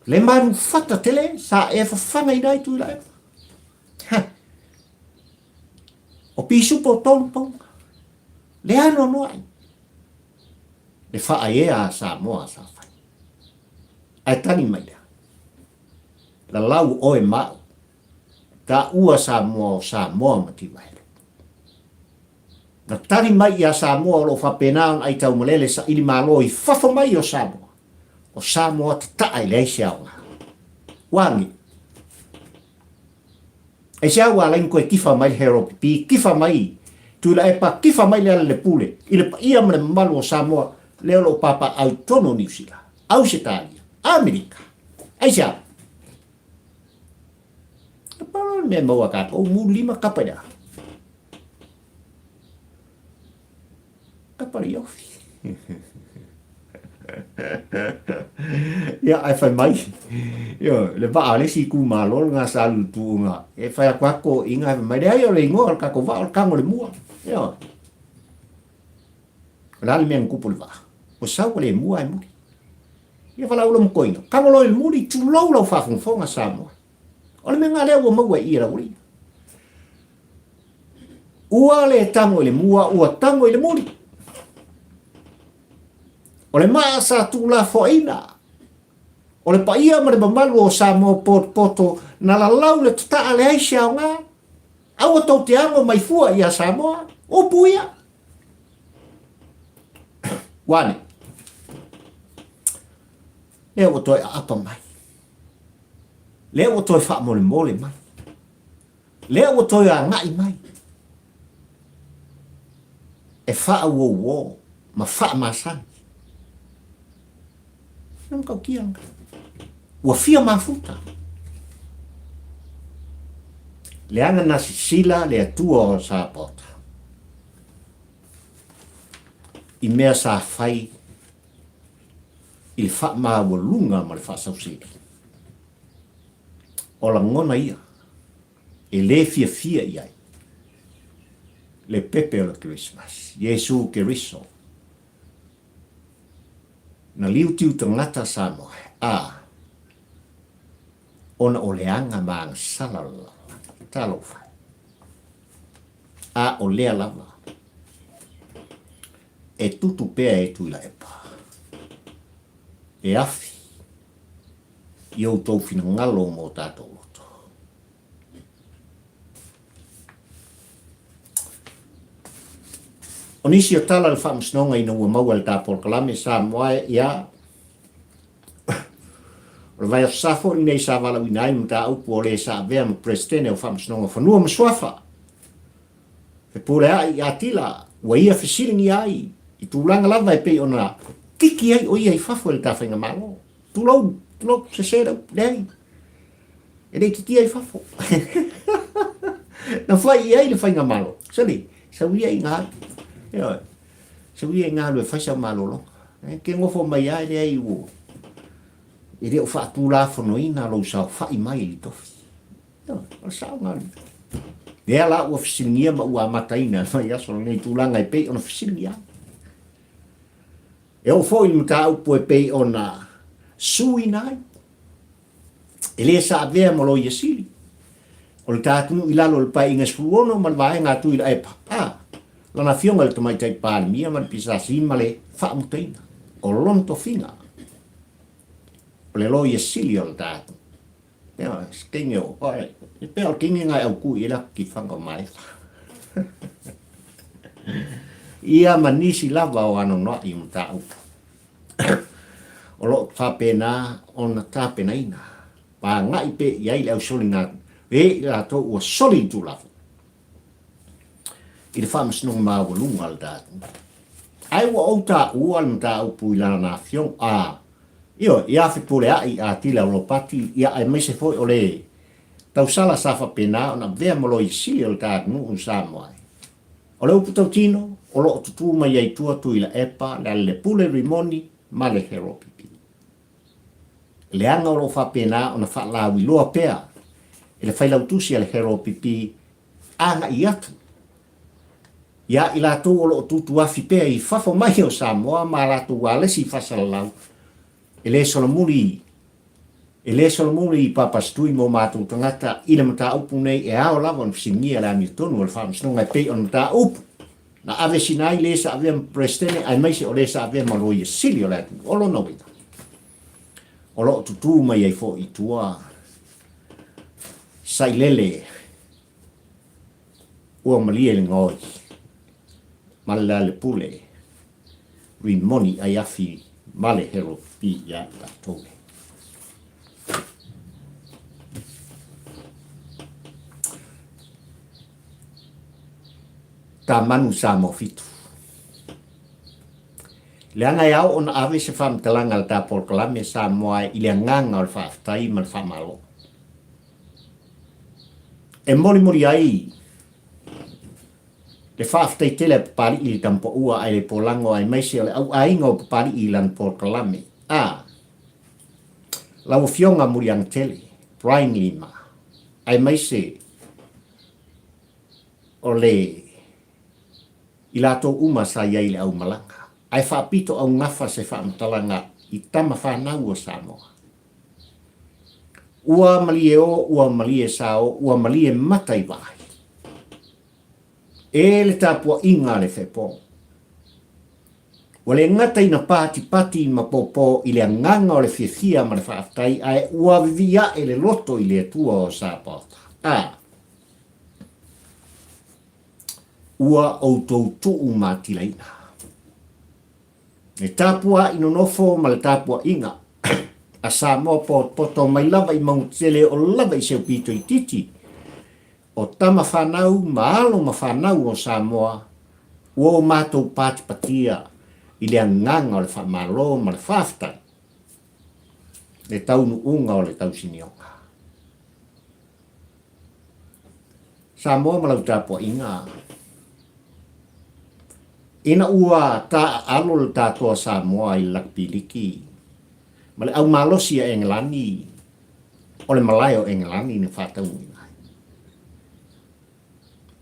Le manufata tele sa e fafagaina ai Tuilaepa. Ha. O pisupo tolu pauga. Le anoanoai. Le faaea a Samoa sa fai. Ae tali mai lea. Lalau oe ma au. Taua Samoa o Samoa Mativaele. Na tali mai ia Samoa o lo o faapena ona aitaumalele saili malo i fafo mai o Samoa. O Samoa tataa e leai se aoga. Ua agi. Aisea ua ala ai ona toe tifa mai le Harold PP, tifa mai Tuilaepa, tifa mai Lealailepule i le paia ma le mamalu o Samoa lea o lo o papaaao i totonu o Niu Sila, Ausetalia, Amerika. Aisea? E pau lava le mea e maua a tatou, mulima kapa i le a? Kapa le iofi. Ia, ae fai mai, ioe, le vaa a le isi itumalo lena sa alu i le tuuga, e fai atu lava toeaiina ae fai mai, leai o le igoa o le tatou vaa o le tago i le mua. Ioe. O le a le mea na tupu i le vaa? Ua sau ua le mua ae muli. Ia valaau loa ma toeaiina, tago loa i le muli, tulou lau faafogafoga Samoa. O le mea lena lea ua maua i i e lau alii. Ua le tago i le mua, ua tago i le muli. O le maa sa tuulafoaina, o le paia ma le mamalu o Samoa potopoto na lalau le tataa leai se aoga. Aua tou te ago mai fua ia Samoa, upu ia. Ua ane. Lea ua toe aapa mai. Lea ua toe faamolemole mai. Lea ua toe agai mai e faauouo ma faamasani. Na matautia lena. Ua fia mafuta. Leaga na sisila le Atua o Sapota i mea sa fai i le faamaualuga ma le faasausili. O lagona ia e le fiafia i ai le pepe o le Kerisimasi, Iesu Keriso, na liutiu tagata Samoa, a, ona o le aga ma agasala o le lalolagi. Talofa e. A o lea lava e tutu pea e Tuilaepa, e afi i outou finagalo ma o tatou loto. O nisi o tala o le Faamasinoga ina ua maua e le ta polokalame Samoa e ia o le vaiaso sa foi lenei sa valaauina ai le mataupu o le sa avea ma Peresetene o Faamasinoga o Fanua ma Suafa. Fepuleai ia Tila ua ia fesiligia ai i tulaga lava e pei ona kiki ai o ia i fafo e le ta Faigamalo. Tulou, tulou, sese le upu, leai. E le kikia i fafo. Na fai i ai le Faigamalo. Sali, sau ia i ngā, ioe, sau ia i ngā e fai sau malologa. E ke ngofo mai ai leai ua, e le o faatulafonoina lou saofai mai i le tofi. Ioe, o le sao ngā Lea la ua fesiligia ma ua amataina mai aso lenei tulaga e pei ona fesiligia ai. E oo foi i le mataupu e pei ona suina ai, e le sa avea ma Loia Sili o le ta atunuu i lalo o le Paeaiga 16 ma le Vaega a Tuilaepa. A. Lana Afioga i le Tamaitai Palemia ma le PSC ma le faamutaina o lona tofiga o le Loia Sili o le tatou. Pea se kenge o oe, e pea o le kenge ngai au kui e la kiwhanga o maeva. Ia ma nisi lava o anonoa'i o mataupu o lo o faapena ona tapenaina, pagai pea i ai le ausoliga e i latou ua soli le Tulafono i le faamasinoga maualuga a le tatou. Ae ua ou taua le mataupu i lana afioga, a, ioe, ia Fepuleai Atila Ropati, ia aemaise foi o le tausala sa faapena ona avea ma Loia Sili o le ta atunuu i Samoa. O le upu tautino, o lo o tutū mai ai tua Tuilaepa, Lealailepule Rimoni ma le Heropipi. Leaga o lo o faapena ona faalauiloa pea e le Failautusi a le Heropipi agai atu iā i latou o lo o tutuafi pea i fafo mai o Samoa ma a latou alesi faasalalau e le solomuli e le solomuli i Papasitui mo matou tagata i le mataupu nei e ao lava ona fesiligia le amiotonu o le Faamasinoga e pei o le mataupu na ave sina ai le sa avea ma Peresetene aemaise o le sa avea ma Loia Sili o le atunuu. O lona uiga, o lo o tutū mai ai foi i tua sailele ua malie le gaoi ma le lealepule rimoni ai afi ma le heropi iā i latou. Tamanu Samoa 7. Leaga e ao ona ave se faamatalaga a le ta polokalame Samoa i le agaga o le faafetai ma le faamalo. E molimoli ai le faafetai tele a Papali'i i le Tamupaua ae le Polago aemaise o le au aiga o Papali'i i lana polokalame. A. Lau Afioga Muliagatele, Brian Lima, aemaise o le i latou uma sa i ai i le aumalaga, ae faapito augafa se faamatalaga i tama fanau o Samoa. Ua malie o, ua malie sao, ua malie mata i vaai. E le tapuaiga a le fepo. Ua le gata ina patipati ma pōpō i le agaga o le fiafia ma le faafetai, ae ua vivii ae le loto i le Atua o Sapaota. A. Ua outou tuu matilaina. Le tapua'i nonofo ma le tapua'iga a Samoa potopoto mai lava i Maugatele o lava i seu pito itiiti o tama fanau ma alo ma fanau o Samoa ua o matou patipatia i le agaga o le faamalo ma le faafetai le taunuuga o le tausinioga. Samoa ma lau tapuaiga. Ina ua taaalo le tatoa Samoa i le lakipiliki ma le au malosi a Engelani o le malae o Engelani na faataunuuina ai.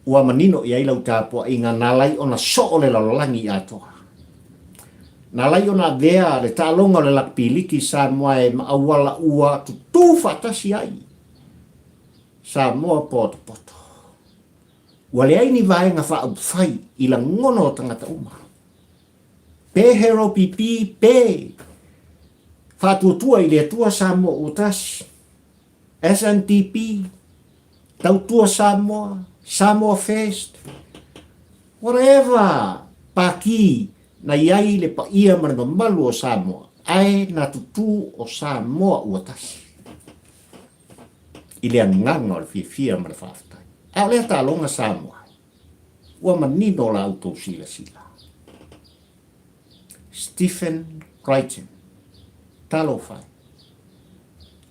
Ua manino i ai lau tapuaiga na alai ona soo le lalolagi atoa. Na alai ona avea le taaloga o le lakipiliki Samoa e ma auala ua tutū faatasi ai Samoa potopoto. Ua leai ni vaega faaupufai i lagona o tagata uma. Pe Hero PP pe Faatuatua i le Atua Samoa ua tasi, SNDP, Tautua Samoa, Samoa First, whatever pākī na i ai le paia ma le mamalu o Samoa, ae na tutū o Samoa ua tasi. I le agaga o le fiafia ma le faafetai. A o lea taaloga Samoa, ua manino la outou silasila. Stephen Crichton, Talofa e.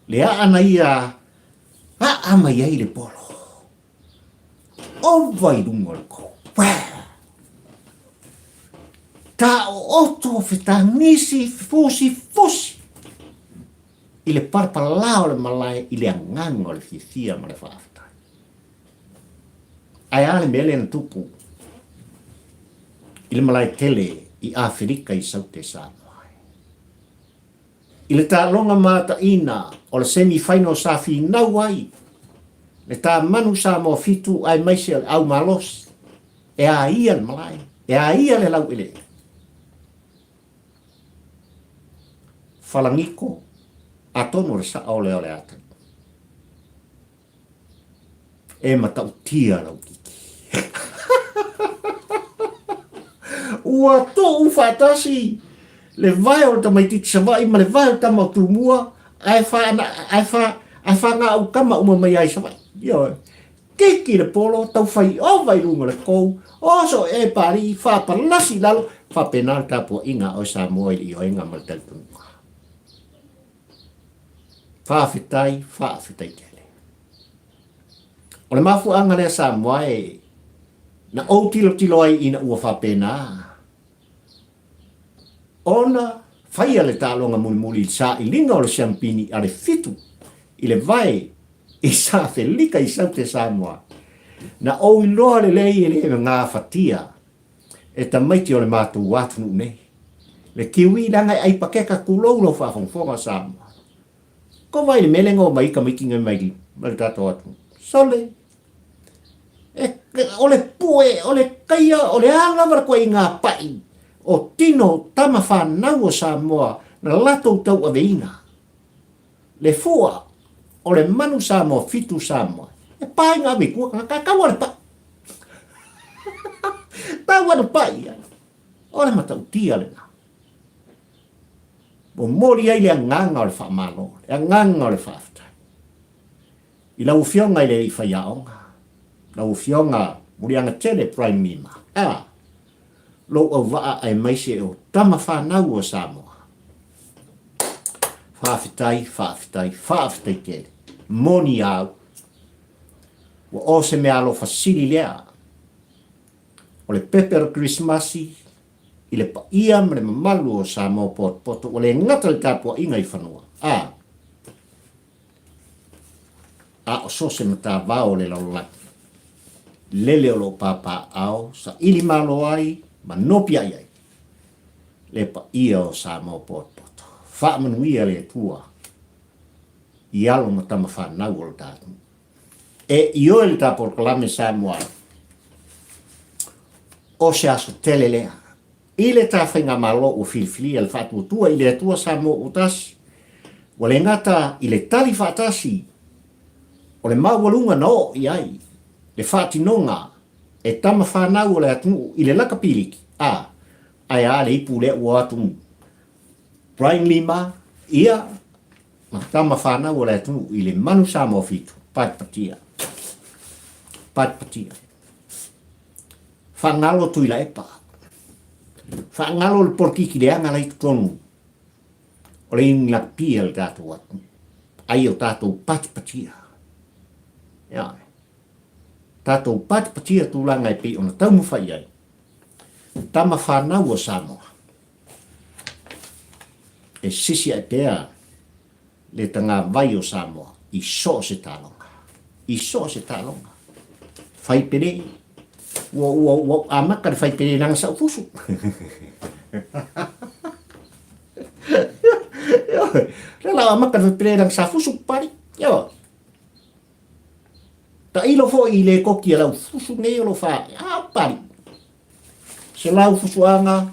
Le aa na ia aa mai ai le polo. Ova i luga o le kou. Wah! Taooto fetagisi fusi fusi i le palapalā o le malae i le agaga o le fiafia ma le faafetai. Ae a le mea lea na tupu i le malae tele i Aferika i Saute Samoa? I le taaloga mataina o le semi final sa finau ai le tā Manu Samoa 7 aemaise o le au malosi. E a ia le malae, e a ia le laueleele. Falagiko, atonu o le sao lea o le atalii. E matautia lau kiki. Ua tuu faatasi le vae o le tamaititi Savaii ma le vae o le tama o Tumua ae fa ae fa ae fagau kama uma mai ai i Savaii. Ioe. Kiki le polo, tau fai ova i luga o le kou, oso e Palii, faapalasi i lalo, faapena le tapuaiga a oe Samoa i le ioega ma le talitonuga. Faafetai, faafetai tele. O le mafuaaga lea Samoa e na ou tilotilo ai ina ua faapena ona faia le taaloga mulimuli i le sailiga o le siampini a le fitu i le vae i Safelika i Saute Samoa. Na ou iloa lelei e le gafatia e tamaiti o le matou atunuu nei. Le kiwi leaga e ai pakeka tulou lau faafogafoga Samoa. Ko vai le mea lea na omai tamaiti nei mai le tatou atunuu. Sole! E, o le pue, o le kaia, o le a lava le koaiga pai o tino tama whanau o Samoa na latou tauaveina. Le fua o le manu Samoa fitu Samoa. E pae ngā ave i tua kanga, kaua le pai. Tau ana pai ia. O le matautia lena. Momoli ai le agaga o le faamalo, le agaga o le faafetai. I lau Afioga i le Alii Faiaoga, lau Afioga Muliagatele Prime Mima, a, lou auvaa aemaise o tama fanau o Samoa. Faafetai, faafetai, faafetai tele. Moni au, ua o se meaalofa sili lea o le pepe o le Kerisimasi i le paia ma le mamalu o Samoa potopoto ua le gata le tapuaiga i fanua, a, a o so o se matavao o le lalolagi, lele o lo o papaaao, saili malo ai ma nopiai ai le paia o Samoa potopoto. Faamanuia le Atua i alo ma tama fanau o le ta atunuu. E ioe le ta polokalame Samoa o se aso tele lea i le ta faigamalo ua filifilia le faatuatua i le Atua Samoa ua tasi, ua le gata i le tali faatasi o le maualuga na oo i ai le faatinoga e tama fanau o le atunuu i le lakapiliki, a, ae a le ipu lea ua o atu Brian Lima, ia, ma tama fanau o le atunuu i le manu Samoa fitu, patipatia, patipatia. Faagalo Tuilaepa. Faagalo le polokiki leaga la i totonu o le inilapia le tatou atunuu. Ai o tatou patipatia. Ia. Tatou patipatia tulaga e pei ona taumafai ai. Tama whanau o Samoa. E sisi ae pea le tagawai o Samoa i so o se taaloga. I so o se taaloga. Fai pele. Ua, ua, ua amata le fai pele leaga sa ou fusu. Lea la amata le fai pele leaga sa fusu pali. Ioe. Tailo foi i le koki a lau fusu nei o lo wha. A pali. Se lau fusuaga,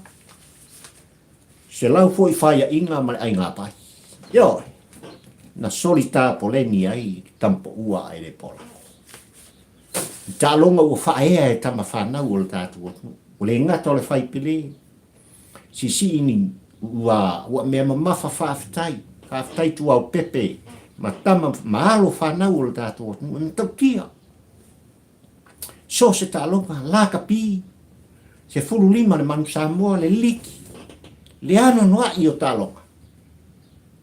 se lau foi faiaʻiga ma le ʻaiga pai. Ioe, na soli tapoleni ai tamapoua a e le polako. I taaloga ua faaea e tama fanau o le tatou atunuu. Ua le gata o le faipele, siisii ni ua, ua mea mamafa faafetai, faafetai Tuaopepe ma tama ma alo fanau o le tatou atunuu e matautia. So se taaloga, lakapi, 15 le Manu Samoa, le liki, le anoanoai o taaloga.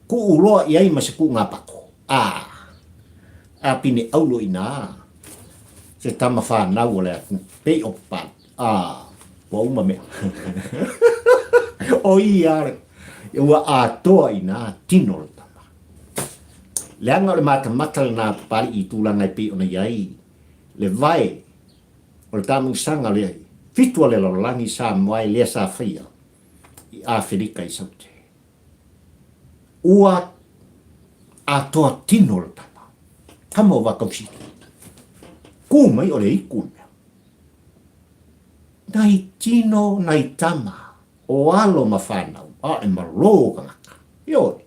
Kuu loa i ai ma se kuuga pako. A, a pine aulo i nā, se tama whanau o le atunuu, pei o papali. A, ua uma mea. o ia le, ua atoa i nā tino le tama. Leaga o le matamata lenā papali i tulaga e pei ona i ai, le vae o le taamilosaga o le fitu a le lalolagi sa moae lea sa faia i Afelika i Saute. Ua atoa tino le tama. Tama o Vakausili. Kū mai o le iku le mea. Nai tino, nai tama, o alo ma fanau, a e malo tagata. Ioe,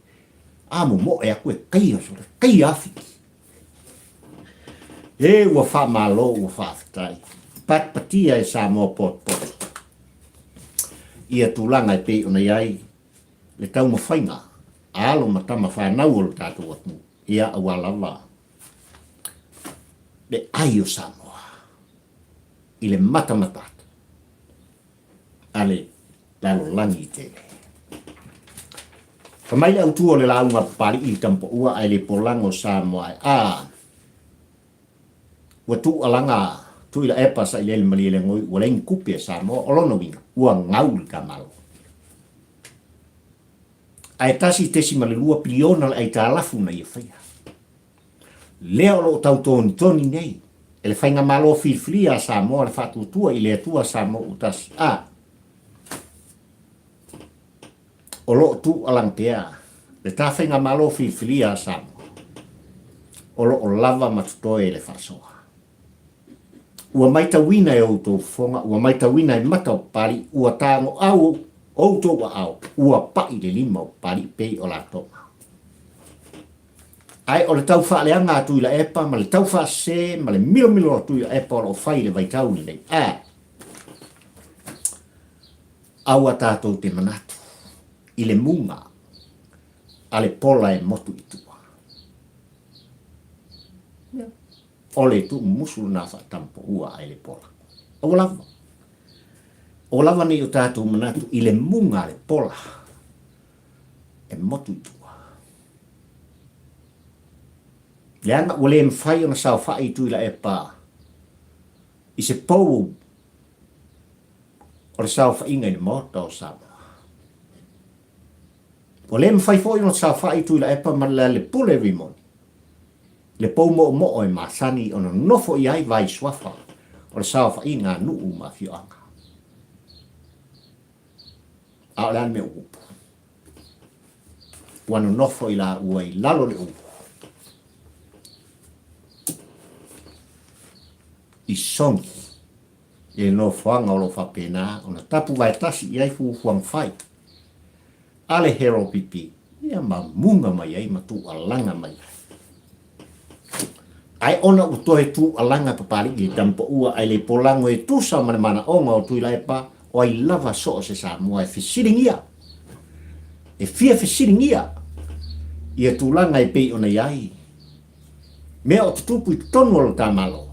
a momoe aku e kaia sole, kaia awhiti. E ua whaamalo, ua whaafetai. Patpatia e Samoa potopoto. Ia tulaga e pei ona i ai le taumafaiga a alo ma tama fanau o lo tatou atunuu, ia aua lava le ai o Samoa i le matamata atu a le lalolagi tele. Fai mai le autu o le lauga a Papali'i i le Tamapaua ae le polago o Samoa e a ua tuualaga Tuilaepa sailele Malielegaoi ua leai ni tupe a Samoa. O lona uiga, ua gau le ta Malo. Ae 1.2 piliona le aitalafu na ia faia. Lea o lo o tau tonitoni nei e le Faigamalo filifilia a Samoa le Faatuatua i le Atua Samoa ua Tasi a o lo o tuualaga pea le ta Faigamalo filifilia a Samoa o lo o lava ma totoe le faasoa. Ua maitauina e outou fofoga, ua maitauina e mata o Papali'i, ua tagoau outou aao, ua pa'i le lima o Papali'i pei o latoga. Ae o le tau faaleaga a Tuilaepa ma le tau faasese ma le milomilo a Tuilaepa o lo o fai i le vaitau lenei, a aua tatou te manatu i le muga a le pola e motu i tua. Ia, o le tuumumusu lena faatampoua ae le pola. Aua lava. Aua lava nei o tatou manatu i le muga a le pola e motu i tua. Leaga ua le mafai ona saofai i Tuilaepa i se pou o le saofaiga i le Maota o Samoa. Ua le mafai foi ona saofai i Tuilaepa ma le Lealepule Rimoni, le pou moomoo e masani ona nofo i ai vai suafa o le saofaiga a nuu ma afioaga. A o le a le mea ua upu? Ua nonofo i laua i lalo le ulu i sogi i le nofoaga o lo o faapena ona tapuvae tasi i ai fuafuaga fai a le HRPP ia ma muga mai ai ma tuualaga mai ai. Ae ona ua toe tuualaga Papali'i le Tamapaua ae le polago e tusa ma le manaoga o Tuilaepa, o ai lava so o se Samoa e fesiligia, e fia fesiligia ia tulaga e pei ona i ai mea o tutupu i totonu o lo ta Malo,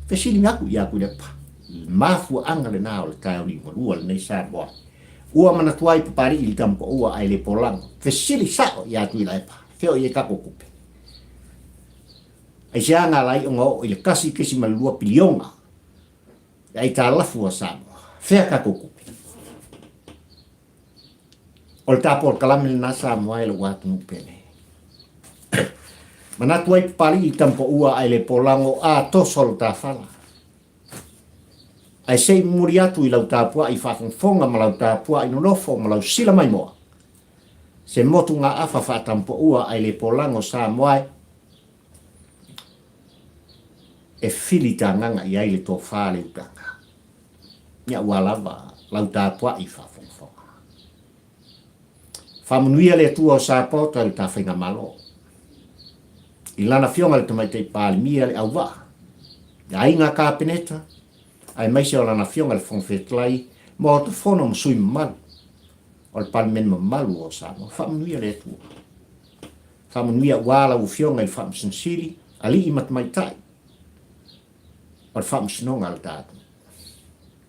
fesiliga aku ia Tuilaepa. Le mafuaaga lena o le taeao liugalua lenei Samoa. Ua manatu ai Papali'i le Tamapaua ae le polago, fesili sao ia Tuilaepa, fea o i ai tatou tupe? Aisea na ala ai ona oo i le 1.2 piliona le aitalafu a Samoa? Fea tatou tupe? O le ta polokalame lena Samoa e lou atunuu pele. Manatu ai Papali'i i Tampaua ae le polago a toso lo ta fala. Ae se i momoli atu i lau tapuai faafogafoga ma lau tapuai nonofo ma lau sila maimoa. Se motugaafa faatampoua ae le polago Samoa e e fili tagaga i ai le tofa le utaga. Ia ua lava lau tapuai faafogafoga. Faamanuia le Atua o Sapaota i le ta faigamalo. I lana afioga i le Tamaitai Palemia le auvaa, le aiga Kapeneta, aemaise o lana afioga i le Fofoga Fetalai, Maota Fono ma sui mamalu o le Palemene mamalu o Samoa. Faamanuia le Atua. Faamanuia aua lau Afioga i le Faamasino Sili, alii ma tamaitai o le Faamasinoga a le tatou.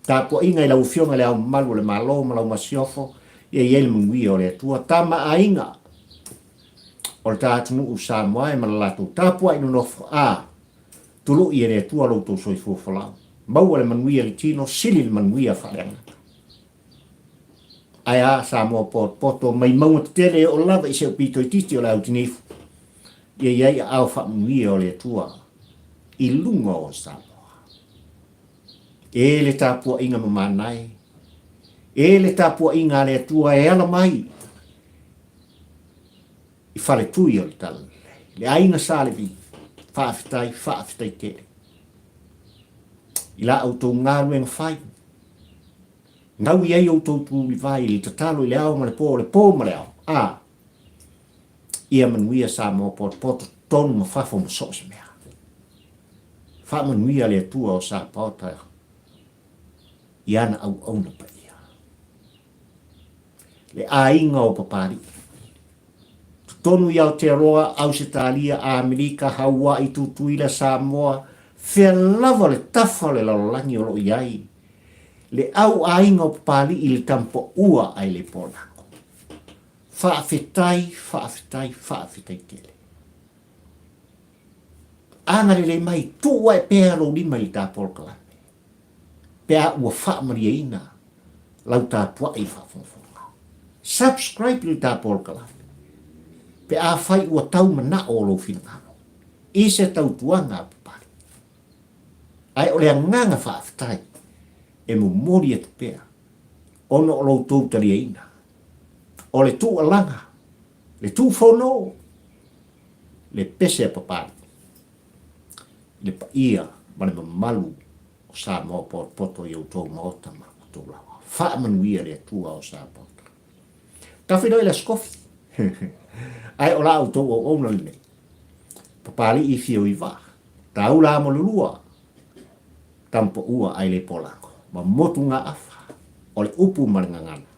Tapuaiga i lau Afioga i le Ao Mamalu o le Malo ma lau Masiofo, ia i ai le manuia o le Atua. Tama aiga o le ta atunuu Samoa e ma le latou tapuai nonofo a tului e le Atua lo outou soifua folau. Maua le manuia i le tino, sili le manuia faaleagaga. Ae a Samoa potopoto mai mauga tetele e oo lava i se pito itiiti o le autinifu, ia i ai aao faamanuia o le Atua i luga o Samoa. E le tapuaiga mamanae, e le tapuaiga a le Atua e ala mai i faletui o le Talalelei, le aiga Sa Levi, faafetai, faafetai tele i la outou galuega fai. Gau i ai outou tulivae i le tatalo i le ao ma le po, o le po ma le ao. A! Ia manuia Samoa potopoto totonu ma fafo ma so o se mea. Faamanuia le Atua o Sapaota i ana auauna paia. Le aiga o Papalii. Totonu i Aotearoa, Ausetalia, Amerika, Haua'i, Tutuila, Samoa, fea lava le tafa o le lalolagi o lo o i ai le au aiga o Papalii i le tamapaua ae le polago. Faafetai, faafetai, faafetai tele. Agalelei mai, tuu ae pea lou lima i le ta polokalame pe a ua faamalieina lau tapuai faafogafoga. Subscribe i le ta polokalame pe afai ua tau manao o lou finagalo i se tautuaga a Papalii. Ae o le agaga faafetai e momoli atu pea ona o lo outou taliaina o le tuualaga, le tuufono, le pese a Papalii i le paia ma le mamalu o Samoa potopoto i outou maota ma outou laoa. Faamanuia le Atua o Samoa. Tafe loa i le Aso Kofi. Ae o la outou auauna lenei. Papalii fio i vaa. Taula mo le lua. Tamapaua ae le polago. Ma motu ngā afa. O le upu ma le gagana.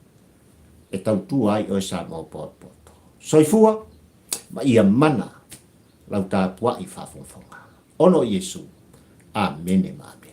E tautua ai oe Samoa potopoto. Soifua ma ia mana lau tapuai faafogafoga. Ona o Iesu. Amene ma amene.